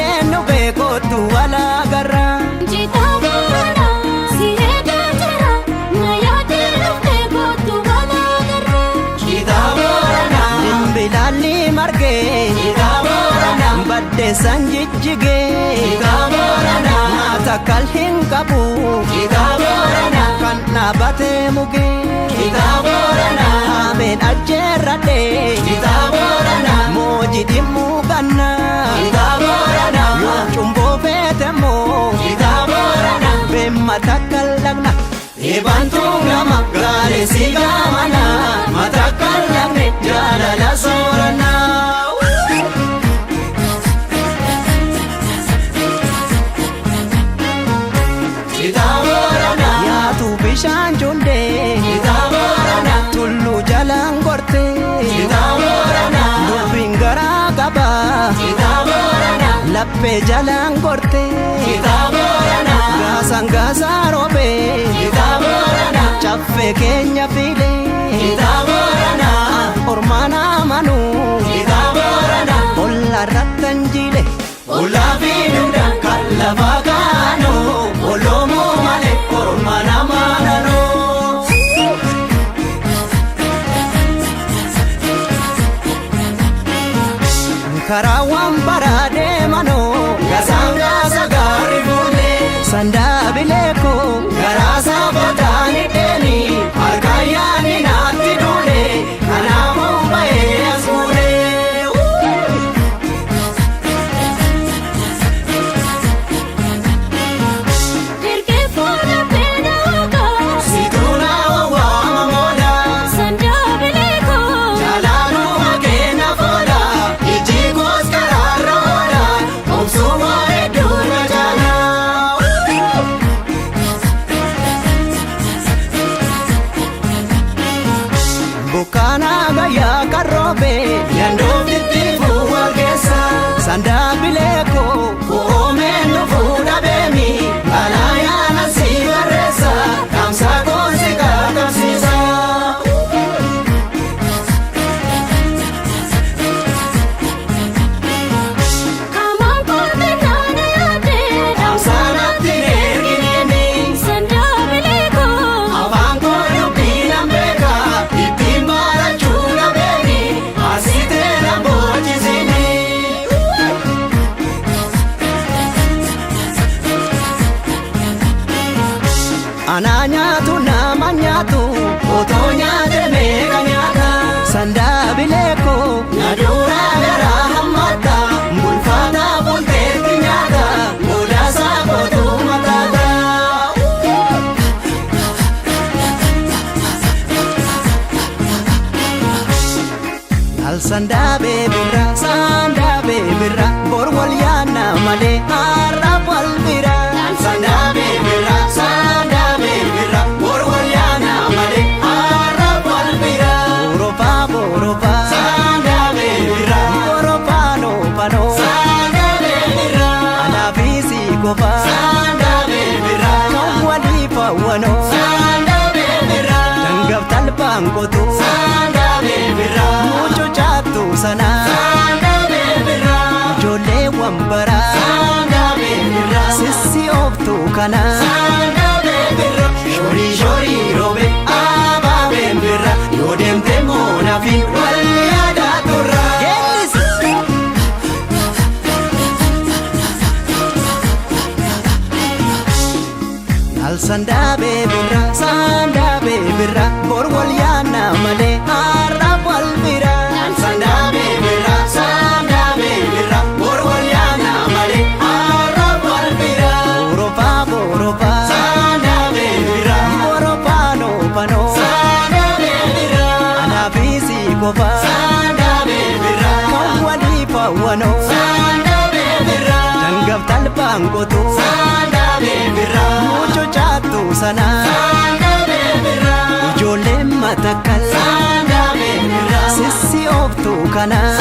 Yaadeen nu beekootu walaagarra. Citaa boorana si eegaa jira na yaadee dhuftee kootu walaagarra. Citaa Booranaa. Dimbilaalli margee. Citaa Booranaa. Baddeessaan jijjigee. Citaa Booranaa. Nyaata kal hin qabu. Citaa Booranaa. Kan dhaabatee mugee. Citaa Booranaa. Ameen ajjeerradhee. Citaa Booranaa. Mooji dhimmuu gannaa. Citaa Booranaa. Yoo cumboo feete moo. Citaa Booranaa. Beemma takka lagna. Eebantuu gama gaarii gaamana matakka lagne jaalala soorannaa. Citaa Booranaa. Yaatu bishaan jundee. Citaa Booranaa. Tulluu jalaan gortee. Citaa Booranaa. Dubbiin garaa qaba. Citaa Booranaa. Laphee jalaan gortee. Citaa Booranaa. Gaasaan gaasaa roobee. Citaa Booranaa. Caffee keenya filee. Citaa Booranaa. Ormaan amanuu. Citaa Booranaa. Olla rattan jile. Ollaa fi duudhaan kan lafaa kaanoo. Oloomoo malee ormaan amananoo. Karaa waan baraa deemanoo. Gasaan gaasa gaarri fuullee. Sandaabilee koo. Garaa saafataan hidheeni. Harkaan yaani naatti duule. Kanaafuu bahee as fuulee. Dirqee fuula beelaa Situna waama moola. Sandaabilee koo. Jaalaluma keenya foola. Ijji koos karaarra oola. Obsuma hedduu na jaala. Bukkaana gayyaa kan roobe yandoofitti fuuwal keessa sandaabilee koo koomeen nu fuudha beemi alaayaana si barreessa kamsaa koonsi qaqqabsiisa. Kamaan kootee naana yaadee. Kamsaanatti erginini Sandaabilee koo. Afaan koo dubbii nan beeka ittiin barachuu na beeni asitee na boochisini. Anaa nyaatu nama nyaatu otoo nyaate meeqa nyaata sandaabilee koo na duraa garaa hammata bulfaata bulteetti nyaata mudaasaa kootu mataata. Al sandaabee birra sandaabee birra bor wal yaanna malee har'a wal bira. Al sandaabee birra sandaabee birra bor wal yaanna malee har'a wal bira. Borofaa borofaa sandaabee birra borofaa noofanoo sandaabee birra anaafisi kofaa sandaabee birra kan waliif hawwanoo sandaabee birra dangaf talbaan qotuu sandaabee birra mucoo caattu sanaa sandaabee birra ijoollee wambaraa sandaabee birra sissi ooftu kanaa sandaabee birra shorii shorii roobe abaabeen birra yoo deemte moona fi wal yaadaa turra. Al sandaabee birra sandaabee birra bor wal yaanna malee har'a wal bira. Al sandaabee birra sandaabee birra bor wal yaanna malee har'a wal bira. Borofaa borofaa sandaabee birra borofaa noofanoo sandaabee birra anaafisi kofaa sandaabee birra kan waliif hawwanoo sandaabee birra dangaf talbaan qotuu sandaabee birra mucoo caattu sanaa sandaabee birra ijoolleen matakkal sandaabee birra sissi ooftu kanaa.